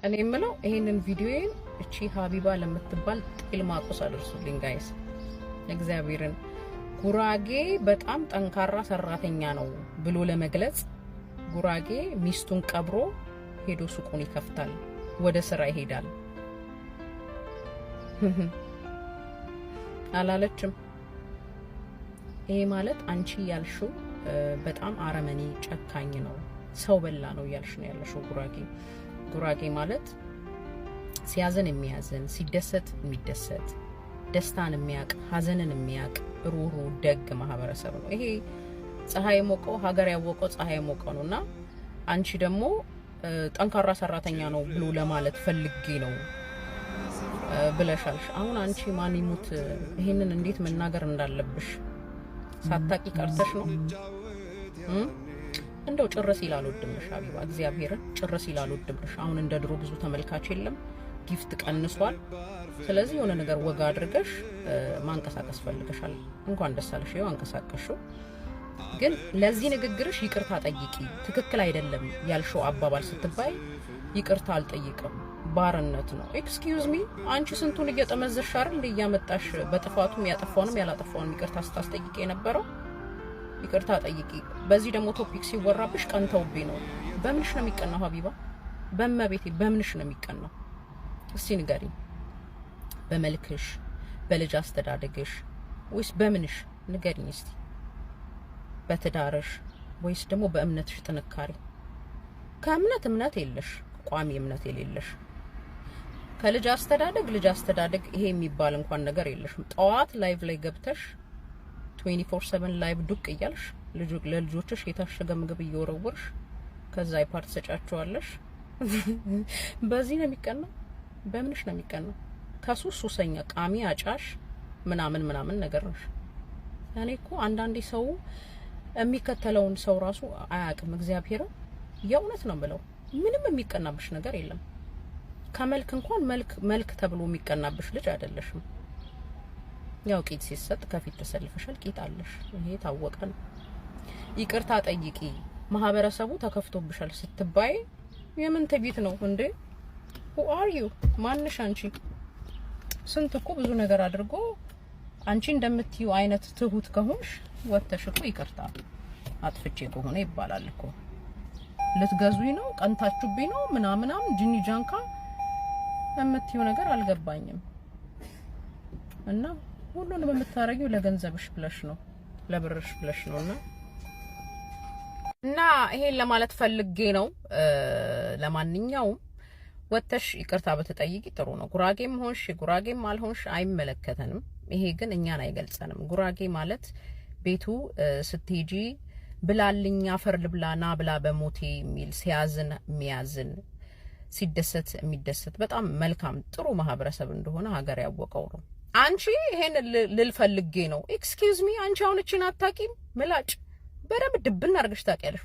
እኔ የምለው ይሄንን ቪዲዮዬን እቺ ሀቢባ ለምትባል ጤልማቆስ አድርሱልኝ guys። እግዚአብሔርን ጉራጌ በጣም ጠንካራ ሰራተኛ ነው ብሎ ለመግለጽ ጉራጌ ሚስቱን ቀብሮ ሄዶ ሱቁን ይከፍታል፣ ወደ ስራ ይሄዳል አላለችም። ይሄ ማለት አንቺ ያልሽው በጣም አረመኔ ጨካኝ ነው፣ ሰው በላ ነው እያልሽ ነው ያለሽው። ጉራጌ ማለት ሲያዝን የሚያዝን፣ ሲደሰት የሚደሰት፣ ደስታን የሚያቅ፣ ሀዘንን የሚያቅ፣ ሩህሩህ ደግ ማህበረሰብ ነው። ይሄ ፀሐይ ሞቀው ሀገር ያወቀው ፀሐይ ሞቀው ነው። እና አንቺ ደግሞ ጠንካራ ሰራተኛ ነው ብሎ ለማለት ፈልጌ ነው ብለሻልሽ። አሁን አንቺ ማን ይሙት ይሄንን እንዴት መናገር እንዳለብሽ ሳታቂ ቀርተሽ ነው። እንደው ጭር ሲል አልወድምሽ ሀቢባ፣ እግዚአብሔርን ጭር ሲል አልወድምሽ። አሁን እንደ ድሮ ብዙ ተመልካች የለም፣ gift ቀንሷል። ስለዚህ የሆነ ነገር ወጋ አድርገሽ ማንቀሳቀስ ፈልገሻል። እንኳን ደስ አለሽ፣ ይኸው አንቀሳቀስሽው። ግን ለዚህ ንግግርሽ ይቅርታ ጠይቂ። ትክክል አይደለም ያልሽው አባባል ስትባይ ይቅርታ አልጠይቅም፣ ባርነት ነው። Excuse me፣ አንቺ ስንቱን እየጠመዘሽ አይደል እያመጣሽ በጥፋቱም ያጠፋውንም ያላጠፋውንም ይቅርታ ስታስጠይቂ የነበረው? ይቅርታ ጠይቂ። በዚህ ደግሞ topic ሲወራብሽ ቀንተውብኝ ነው። በምንሽ ነው የሚቀናው ሀቢባ? በእመቤቴ በምንሽ ነው የሚቀናው? እስቲ ንገሪኝ። በመልክሽ፣ በልጅ አስተዳደግሽ ወይስ በምንሽ ንገሪኝ እስቲ። በትዳርሽ ወይስ ደግሞ በእምነትሽ ጥንካሬ? ከእምነት እምነት የለሽ፣ ቋሚ እምነት የሌለሽ፣ ከልጅ አስተዳደግ ልጅ አስተዳደግ ይሄ የሚባል እንኳን ነገር የለሽም። ጠዋት live ላይ ገብተሽ 24/7 live ዱቅ እያልሽ ለልጆችሽ የታሸገ ምግብ እየወረወርሽ ከዛ iPad ትሰጫቸዋለሽ። በዚህ ነው የሚቀናው? በምንሽ ነው የሚቀናው? ከሱስ ሱሰኛ፣ ቃሚ፣ አጫሽ ምናምን ምናምን ነገር ነሽ። እኔ እኮ አንዳንዴ ሰው የሚከተለውን ሰው ራሱ አያውቅም። እግዚአብሔርን የእውነት ነው ብለው ምንም የሚቀናብሽ ነገር የለም። ከመልክ እንኳን መልክ መልክ ተብሎ የሚቀናብሽ ልጅ አይደለሽም። ያው ቂጥ ሲሰጥ ከፊት ተሰልፈሻል፣ ቂጥ አለሽ። ይሄ የታወቀ ነው። ይቅርታ ጠይቂ፣ ማህበረሰቡ ተከፍቶብሻል ስትባይ የምን ትዕቢት ነው እንዴ? Who are you? ማንሽ አንቺ? ስንት እኮ ብዙ ነገር አድርጎ አንቺ እንደምትዩ አይነት ትሁት ከሆንሽ ወጥተሽ እኮ ይቅርታ አጥፍቼ ከሆነ ይባላል እኮ። ልትገዙኝ ነው፣ ቀንታችሁብኝ ነው ምናምናም ጅኒ ጃንካ የምትዩ ነገር አልገባኝም። እና ሁሉንም የምታረጊው ለገንዘብሽ ብለሽ ነው፣ ለብርሽ ብለሽ ነው። እና ይሄን ለማለት ፈልጌ ነው። ለማንኛውም ወጥተሽ ይቅርታ ብትጠይቂ ጥሩ ነው። ጉራጌም ሆንሽ ጉራጌም አልሆንሽ አይመለከተንም። ይሄ ግን እኛን አይገልጸንም። ጉራጌ ማለት ቤቱ ስትሄጂ ብላልኝ አፈር ልብላ ና ብላ በሞቴ የሚል፣ ሲያዝን የሚያዝን፣ ሲደሰት የሚደሰት፣ በጣም መልካም ጥሩ ማህበረሰብ እንደሆነ ሀገር ያወቀው ነው። አንቺ ይሄን ልል ፈልጌ ነው። Excuse me፣ አንቺ አሁን እቺን አታውቂም? ምላጭ በደንብ ድብን አድርገሽ ታውቂያለሽ።